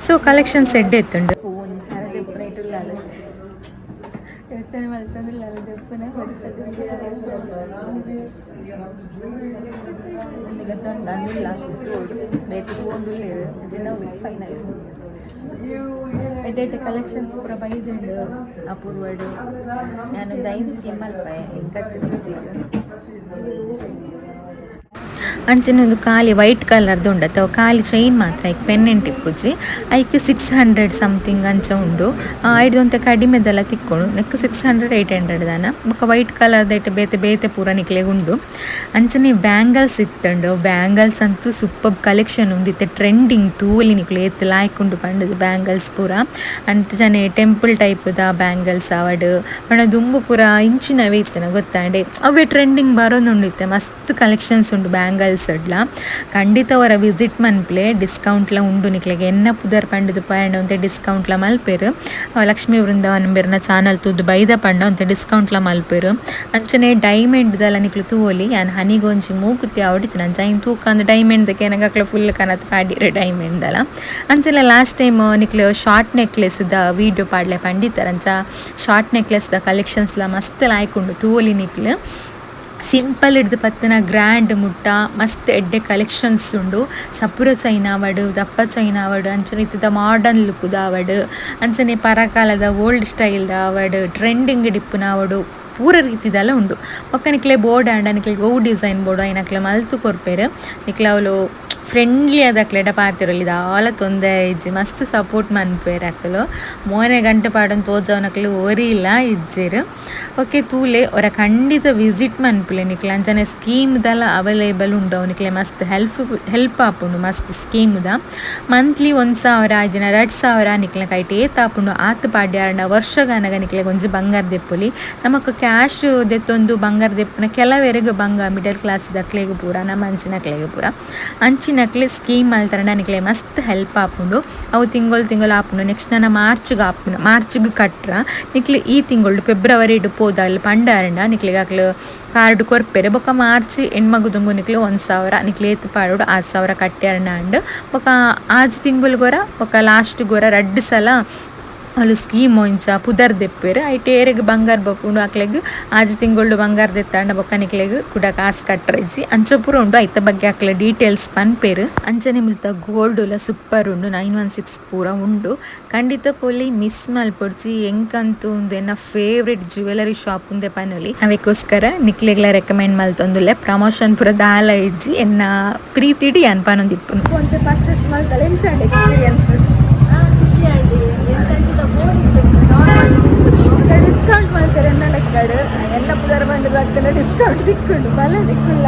ಸೊ ಕಲೆಕ್ಷನ್ಸ್ ಎಡ್ಡೆ ಇತ್ತುಂಡು. ಒಂಜಿ ಸರ ದೆಪ್ಪುನ ಇಟ್ಟುಲ್ಲಾಲ್ ಯೋಚನೆ ಮಲ್ತೊಂದುಲ್ಲಾಲ್ ದೆಪ್ಪುನ ಅಂದುಲ್ಲ ತೋಡು ಬೇತೆ ತೂವೊಂದುಲ್ಲೆರ್ ಜಿನ ಫೈನಲ್. ಎಡ್ಡೆ ಎಡ್ಡೆ ಕಲೆಕ್ಷನ್ಸ್ ಪೂರ ಬೈದುಂಡು ಅಪೂರ್ವಡ್. ಯಾನ್ ಜೈನ್ ಸ್ಕೀಮ್ ಮಲ್ಪೆ ಎಂಕತ್ ಮಿತ್ತಿಗ್. ಅಂಚನೆ ಒಂದು ಖಾಲಿ ವೈಟ್ ಕಲರ್ದು ಉಂಡು ಅಥವಾ ಖಾಲಿ ಚೈನ್ ಮಾತ್ರ, ಐಕ್ ಪೆಂಡೆಂಟ್ ಇಪ್ಪುಜಿ. ಐಕ್ 600 ಸಮಥಿಂಗ್ ಅಂಚ ಉಂಡು. ಐಡ್ದ್ ಒಂತೆ ಕಡಿಮೆದೆಲ್ಲ ತಿಕ್ಕೊಂಡು ನೆಕ್ 600 800 ದಾನ. ಬೊಕ್ಕ ವೈಟ್ ಕಲರ್ದ ಐಟ್ ಬೇತೆ ಬೇತೆ ಪೂರ ನಿಕ್ಲೆಗ್ ಉಂಡು. ಅಂಚನೆ ಬ್ಯಾಂಗಲ್ಸ್ ಇತ್ತುಂಡು. ಬ್ಯಾಂಗಲ್ಸ್ ಅಂತೂ ಸೂಪರ್ ಕಲೆಕ್ಷನ್ ಉಂಡು ಇತ್ತೆ ಟ್ರೆಂಡಿಂಗ್. ತೂಲಿ ನಿಕ್ಲೆ ಏತ್ ಲಾಯ್ಕ್ ಉಂಡು ಪಂಡುದು ಬ್ಯಾಂಗಲ್ಸ್ ಪೂರ. ಅಂಚನೆ ಟೆಂಪಲ್ ಟೈಪ್ದ ಬ್ಯಾಂಗಲ್ಸ್ ಆವಡ್ ಪಂಡ ದುಂಬು ಪೂರ ಇಂಚಿನವೇ ಇತ್ತನ ಗೊತ್ತಾಂಡೆ, ಅವೇ ಟ್ರೆಂಡಿಂಗ್ ಬರೋದುಂಡು ಇತ್ತೆ. ಮಸ್ತ್ ಕಲೆಕ್ಷನ್ಸ್ ಉಂಡು ಬ್ಯಾಂಗಲ್ಸ್ ಡ್ಲ. ಖಂಡಿತ ಅವರ ವಿಸಿಟ್ ಮನ್ಪ್ಲೆ, ಡಿಸ್ಕೌಂಟ್ಲ ಉಂಡು ನಿಕ್ಲೆಗ್. ಎನ್ನ ಪುದರ್ ಪಂಡುದು ಪಂಡ ಒಂತೆ ಡಿಸ್ಕೌಂಟ್ಲ ಮಲ್ಪೆರ್. ಲಕ್ಷ್ಮೀ ವೃಂದಾವನ ಬೆರ್ನ ಚಾನಲ್ ತೂದು ಬೈದ ಪಂಡ ಒಂತೆ ಡಿಸ್ಕೌಂಟ್ಲ ಮಲ್ಪೆರ್. ಅಂಚನೆ ಡೈಮಂಡ್ದಲ ನಿಕ್ಲು ತೂವೊಲಿ. ಯಾನ್ ಹನಿಗೊಂಜಿ ಮೂಕುತ್ತಿ ಆವಡಿತ್ತಿನ ಅಂಚ ಐನ್ ತೂಕಂದು ಡೈಮಂಡ್ ಕೇನಗ ಅಕ್ಲ ಫುಲ್ ಕನತ್ ಪಾಡಿರ ಡೈಮಂಡ್ದಲ. ಅಂಚನೆ ಲಾಸ್ಟ್ ಟೈಮ್ ನಿಕ್ಲು ಶಾರ್ಟ್ ನೆಕ್ಲೆಸ್ ದ ವೀಡಿಯೋ ಪಾಡ್ಲೆ ಪಂಡಿತ್ತರ. ಅಂಚ ಶಾರ್ಟ್ ನೆಕ್ಲೆಸ್ ದ ಕಲೆಕ್ಷನ್ಸ್ಲ ಮಸ್ತ್ ಲಾಯ್ಕ್ ಉಂಡು, ತೂವೊಲಿ ನಿಕ್ಲು. ಸಿಂಪಲ್ ಹಿಡ್ದು ಪತ್ತನ ಗ್ರ್ಯಾಂಡ್ ಮುಟ್ಟ ಮಸ್ತ್ ಎಡ್ಡೆ ಕಲೆಕ್ಷನ್ಸ್ ಉಂಡು. ಸಪುರ ಚೈನ್ ಆವಡ್, ದಪ್ಪ ಚೈನ್ ಆವಡ್, ಅಂಚನೆ ಇತ್ತದ ಮಾಡರ್ನ್ ಲುಕ್ದ ಆವಡ್, ಅಂಚನೆ ಪರಕಾಲದ ಓಲ್ಡ್ ಸ್ಟೈಲ್ದ ಆವಡ್, ಟ್ರೆಂಡಿಂಗ್ ಡಿಪ್ಪುನ ಆವಡು, ಪೂರ ರೀತಿದೆಲ್ಲ ಉಂಡು. ಬೊಕ್ಕ ನಿಕ್ಲೆ ಬೋರ್ಡ್ ಆಂಡ ನಿಕ್ಲೆ ಗೋ ಡಿಸೈನ್ ಬೋರ್ಡ್ ಐನಕ್ಲೆ ಮಲ್ತು ಕೊರ್ಪೆರ್. ನಿಕ್ಲೆ ಅವ್ಲು ಫ್ರೆಂಡ್ಲಿ ಆದ್ ಅಕ್ಲೆಡ ಪಾತೆರೊಲಿ, ದಾಲ ತೊಂದರೆ ಇಜ್ಜಿ. ಮಸ್ತ್ ಸಪೋರ್ಟ್ ಮನ್ಪುವೆರ್ ಅಕುಲು. ಮೋನೆ ಗಂಟೆ ಪಾಡೊಂದು ತೋಜವನಕ್ಲು ಒರಿ ಇಲ್ಲ ಇಜ್ಜೆರ್. ಓಕೆ, ತೂಲೆ, ಒರ ಖಂಡಿತ ವಿಸಿಟ್ ಮನ್ಪುಲೆ ನಿಕ್ಲೆ. ಅಂಚನೆ ಸ್ಕೀಮ್ದಲ ಅವೈಲೇಬಲ್ ಉಂಡು. ಅವು ನಿಕ್ಲೆ ಮಸ್ತ್ ಹೆಲ್ಪ್ ಹೆಲ್ಪ್ ಆಪುಂಡು ಮಸ್ತ್ ಸ್ಕೀಮ್ದ. ಮಂತ್ಲಿ 1000 ಇಜ್ಜಿಂಡ 2000 ನಿಕ್ಲೆ ಕೈಟ್ ಏತ್ ಆಪುಂಡು ಆತ್ ಪಾಡ್ಯಾರಂಡ ವರ್ಷಗಾನಗ ನಿಕ್ಲೆಗ್ ಒಂಜಿ ಬಂಗಾರ ದೆಪ್ಪೊಲಿ. ನಮಕ್ ಕ್ಯಾಶ್. ಕ್ಯಾಶ್ ದೆತ್ತೊಂದು ಬಂಗಾರ ದೆಪ್ಪುನ ಕೆಲವೆರೆಗ್ ಬಂಗ ಮಿಡಲ್ ಕ್ಲಾಸ್ ದಕ್ಲೆಗ್ ಪೂರ ನಮಂಚಿನಕ್ಲೆಗ್ ಪೂರ ಅಂಚಿನಕ್ಲೆ ಸ್ಕೀಮ್ ಮಲ್ತರಂಡ ನಿಕ್ಲೆ ಮಸ್ತ್ ಹೆಲ್ಪ್ ಆಪುಂಡು. ಅವು ತಿಂಗೊಳು ತಿಂಗೊಳು ಆಪುಂಡು. ನೆಕ್ಸ್ಟ್ ನನ ಮಾರ್ಚ್ಗೆ ಆಪುಂಡು, ಮಾರ್ಚ್ಗೆ ಕಟ್ರ ನಿಕ್ಲೆ ಈ ತಿಂಗಳು ಫೆಬ್ರವರಿಡ್ ಪೋದ ಅಲ್ಲಿ ಪಂಡಾರಂಡ ನಿಕ್ಲೆಗ್ ಅಕ್ಲು ಕಾರ್ಡ್ ಕೊರ್ಪೆರೆ. ಬೊಕ ಮಾರ್ಚ್ ಎಣ್ಮಗು ದುಂಬು ನಿಕ್ಲೆ 1000 ನಿಕ್ಲೆ ಏತ್ ಪಾಡೊಡು 6000 ಕಟ್ಟ್ಯಾರಂಡ ಅಂಡ್. ಬೊಕ ಆಜ್ ತಿಂಗೊಳು ಗೊರ ಬೊಕ ಲಾಸ್ಟ್ ಗೊರ ರಡ್ಡ್ ಸಲ ಅಲು ಸ್ಕೀಮ್ ಇಂಚ ಪುದರ್ ದೆಪ್ಪೆರ್. ಐಟ್ ಏರೆಗ್ ಬಂಗಾರ ಬಪ್ಪುಂಡು ಅಕ್ಲೆಗ್ ಆಜಿ ತಿಂಗೊಳು ಬಂಗಾರ ದೆತ್ತಾಂಡ ಬೊಕ್ಕ ನಿಕ್ಲೆಗ್ ಕುಡ ಕಾಸ್ ಕಟ್ಟರೆಜ್ಜಿ ಅಂಚ ಪೂರ ಉಂಡು. ಐತ ಬಗ್ಗೆ ಅಕ್ಲೆ ಡೀಟೇಲ್ಸ್ ಪನ್ಪೆರ್. ಅಂಚನೆ ಮುಲ್ತ ಗೋಲ್ಡ್ ಲ ಸೂಪರ್ ಉಂಡು, 916 ಪೂರ ಉಂಡು. ಖಂಡಿತ ಪೋಲಿ ಮಿಸ್ ಮಲ್ಪೊಡ್ಚಿ. ಎಂಕಂತೂ ಉಂದು ಎನ್ನ ಫೇವ್ರೆಟ್ ಜ್ಯುವೆಲರಿ ಶಾಪ್ ಉಂದೆ ಪನೊಲಿ. ಅವೆಕೋಸ್ಕರ ನಿಕ್ಲೆಗ್ಲ ರೆಕಮೆಂಡ್ ಮಲ್ತೊಂದುಲ್ಲೆ. ಪ್ರಮೋಷನ್ ಪೂರ ದಾಲ ಇಜ್ಜಿ, ಎನ್ನ ಪ್ರೀತಿಡಿ ಯಾನ್ ಪನೊಂದಿಪ್ಪುನು. ಒಂತೆ ಪರ್ಚೇಸ್ ಮಲ್ತಲ್ಲ, ಎಂಚ ಎಕ್ಸ್ಪೀರಿಯನ್ಸ್? ಖುಷಿ ಆಂಡ್. ಎಂಕಂಚಿನ ಬೋಡಿತ್ತು. ಡಿಸ್ಕೌಂಟ್ ಮಾಡ್ತಾರೆ ಎನ್ನ ಲೆಕ್ಕಡು ಎಲ್ಲ ಪುದರ್ ಬಂದು ಬರ್ತದೆ, ಡಿಸ್ಕೌಂಟ್ ದಿಕ್ಕುಂಡು ಬಲ ದಿಕ್ಕುಲ್ಲ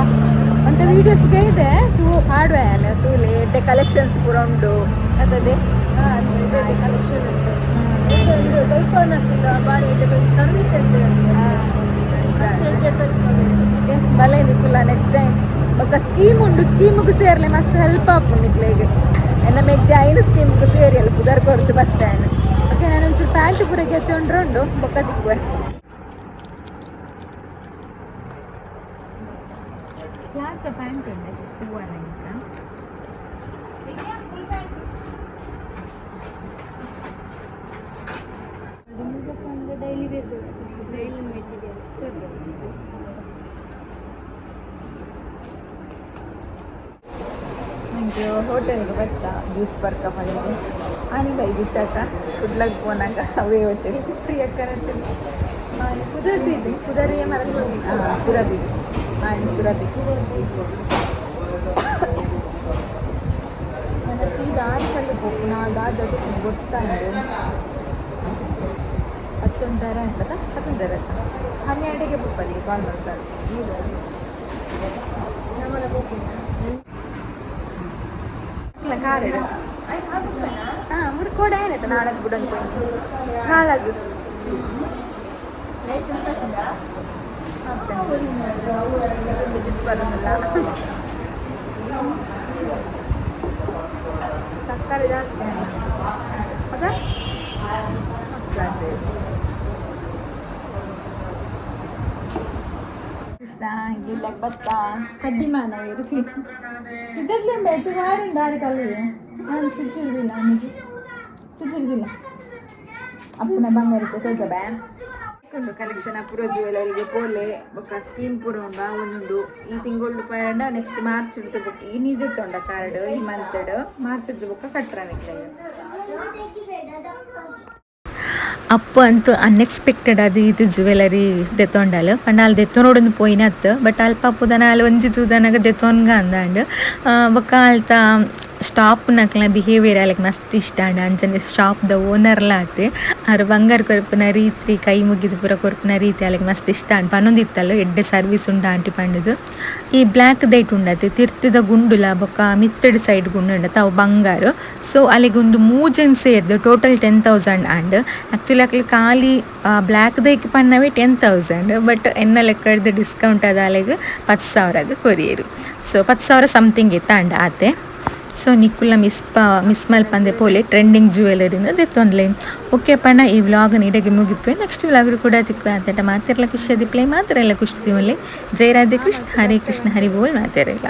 ಅಂತ ವೀಡಿಯೋಸ್ಗೆ ಇದೆ. ತೂ ಪಾಡುವೆ ತೂಲೆ ಎಡ್ಡೆ ಕಲೆಕ್ಷನ್ಸ್ ಪೂರ ಉಂಡು ಅದೇ. ಕಲೆಕ್ಷನ್ ಉಂಟು. ಒಂದು ತೊಯ್ಪೋನಕ್ಕಿಲ್ಲ ಬಾರಿ ಎಡ್ಡೆ ಸರ್ವಿಸ್ ಎಡ್ಡೆ. ಬಲೆ ನಿಕ್ಕುಲ್ಲ ನೆಕ್ಸ್ಟ್ ಟೈಮ್. ಬೊಕ್ಕ ಸ್ಕೀಮ್ ಉಂಡು, ಸ್ಕೀಮ್ಗೆ ಸೇರ್ಲೆ ಮಸ್ತ್ ಹೆಲ್ಪ್ ಆಪುಂಡು ನಿಕ್ಲೆಗ್. ಎನ್ನ ಮೆಗ್ದಿ ಐನು ಸ್ಕೀಮ್ಗೆ ಸೇರಿ ಅಲ್ಲ ಪುದರ್ ಕೊರ್ತು ಬತ್ತೇನೆ. ಓಕೆ, ನಾನು ಒಂಚೂರು ಪ್ಯಾಂಟ್ ಪೂರ ಗೆತ್ತೊಂಡ್ರೆ ಉಂಡು, ಬೊಕ್ಕ ದಿಕ್ಕುವೆ. ಪ್ಲಾಜ ಪ್ಯಾಂಟ್ ಉಂಡು ಜಸ್ಟ್ ಹೂವಣ್ಣ ಇಂತ. ಡೈಲಿ ಬೇಕು, ಡೈಲಿ ಮೆಟೀರಿಯಲ್. ನನಗೆ ಹೋಟೆಲ್ಗೆ ಬತ್ತ ಜ್ಯೂಸ್ ಬರ್ಕ ಬಂದು ಆನಿ ಬೈದಿತ್ತಾತ ಕುಡ್ಲಾಗ ಪೋನಾಗ ಅವೇ ಹೋಟೆಲ್ ಫ್ರೀ ಅಕ್ಕನಂತೆ. ಮಾನಿ ಪುದರ್ ಇದು ಪುದರಿಯ ಮರದು ಸುರಭಿ, ಮಾನಿ ಸುರಭಿ. ನನ್ನ ಸೀದಾ ಆರು ಪೋಪುನ ದಾದ ಗೊತ್ತಂಡು. ಹತ್ತೊಂದು ಅಂತದ ಹತ್ತೊಂದು ಹನ್ನೆರಡಿಗೆ ಪೋಪಲ್ಲಿಗೆ ಕಾಲ್ ಮಾಡ್ತಾರೆ. ಇಲ್ಲ ಕಾರ್ ಇಡ ಹಾಂ ಮುರು ಕೋಡ ಏನಾಯ್ತು ನಾಳಗ್ ಬುಡನ್ ಪೋಯಿ ನಾಳಗ್ ಬಿಸಿ ಬಿಸಿ ಬರೋದಿಲ್ಲ. ಸಕ್ಕರೆ ಜಾಸ್ತಿ ಅದ ಮಸ್ತ್ ಆಗ್ತದೆ. ಕೃಷ್ಣ ಗಿಲ್ಲಕ್ ಬತ್ತ ಕಡ್ಡಿ ಮಾನವ ರುಚಿ ಇದರಲ್ಲಿ ಬೇಕು ವಾರುಂಡು ಆರು ಕಲ್ಲಿಗೆ ನಾನು ತಿಚ್ಚಿರುದಿಲ್ಲ, ಅವನಿಗೆ ತಿಚ್ಚಿರುದಿಲ್ಲ. ಅಪ್ಪನ ಬಂಗಾರ ತೋಜ ಬ್ಯಾ ಉಂಡು ಕಲೆಕ್ಷನ್. ಪೂರ ಜ್ಯುವೆಲರಿಗೆ ಪೋಲೆ. ಬೊಕ್ಕ ಸ್ಕೀಮ್ ಪೂರ ಉಂಡು, ಒಂದುಂಡು. ಈ ತಿಂಗಳು ಪರಂಡ ನೆಕ್ಸ್ಟ್ ಮಾರ್ಚ್ ಹಿಡ್ದು ಬೊಕ್ಕ ಇನಿ ತೊಂಡ ಕಾರ್ಡ್ ಈ ಮಂತ್ ಮಾರ್ಚ್ ಹಿಡ್ದು ಬೊಕ್ಕ ಕಟ್ರ ನಿಕ್ಲೆಗ್. ಅಪ್ಪ ಅಂತೂ ಅನ್ಎಕ್ಸ್ಪೆಕ್ಟೆಡ್ ಅದು ಇದು ಜ್ಯುವೆಲರಿ ದೆತ್ತೊಂಡಲ್ ಪಂಡ ಅಲ್ಲಿ ದೆತ್ತೊನೋಡೊಂದು ಪೋಯಿನತ್ ಬಟ್ ಅಲ್ಪ ಪುದನ ಅಲ್ಲಿ ಒಂಜಿ ತೂದನಗ ದೆತ್ತೊನ್ಗ ಅಂದಾಂಡ್. ಬೊಕ್ಕ ಅಲ್ತ ಸ್ಟಾಪ್ನಕ್ಲೆನ ಬಿಹೇವಿಯರ್ ಅಲೆಗ್ ಮಸ್ತ್ ಇಷ್ಟ ಆಂಡ್. ಅಂಚನೆ ಶಾಪ್ದ ಓನರ್ಲ ಆತೆ ಆರ್ ಬಂಗಾರ ಕೊರ್ಪುನ ರೀತಿ, ಕೈ ಮುಗಿದು ಪೂರ ಕೊರ್ಪುನ ರೀತಿ ಅಲೆಗ್ ಮಸ್ತ್ ಇಷ್ಟ ಆಂಡ್. ಪನೊಂದಿತ್ತಲ್ಲ ಎಡ್ಡೆ ಸರ್ವಿಸ್ ಉಂಡು ಆಂಟಿ ಪಂಡುದು. ಈ ಬ್ಲ್ಯಾಕ್ ದೈಟ್ ಉಂಡತೆ ತಿರ್ತದ ಗುಂಡುಲ ಬೊಕ್ಕ ಮಿತ್ತಡ್ ಸೈಡ್ ಗುಂಡು ಉಂಡತೆ ಅವು ಬಂಗಾರ. ಸೊ ಅಲೆಗ್ ಉಂದು ಮೂಜೆನ್ ಸೇರ್ದು ಟೋಟಲ್ 10,000 ಆಂಡ್. ಆ್ಯಕ್ಚುಲಿ ಅಕ್ಲೆ ಖಾಲಿ ಬ್ಲ್ಯಾಕ್ ದೈಕ್ ಪನ್ನವೇ 10,000, ಬಟ್ ಎನ್ನ ಲೆಕ್ಕಡ್ದು ಡಿಸ್ಕೌಂಟ್ ಅದ ಅಲೆಗ್ 10,000 ಕೊರಿಯರು. ಸೊ 10,000 ಸಮಥಿಂಗ್ ಇತ್ತ ಆತೆ. ಸೊ ನಿಕ್ಕುಲ ಮಿಸ್ ಮಲ್ಪಂದೆ ಪೋಲೆ ಟ್ರೆಂಡಿಂಗ್ ಜ್ಯುವೆಲರಿನ ದೆತ್ತೊನ್ಲೆ. ಓಕೆ ಪಂಡ ಈ ವ್ಲಾಗ್ ಇಡಗೆ ಮುಗಿಪೆ. ನೆಕ್ಸ್ಟ್ ವ್ಲಾಗ್ ಕೂಡ ತಿಕ್ವೆ. ಆತಟ ಮಾತೆರ್ಲ ಖುಷಿ ಪ್ಲೇ ಮಾತ್ರ ಎಲ್ಲ ಖುಷಿ ತಿವಲೆ. ಜೈ ರಾಧೆ ಕೃಷ್ಣ, ಹರೇ ಕೃಷ್ಣ, ಹರಿ ಬೋಲ್ ಮಾತೆರೆಲ್ಲ.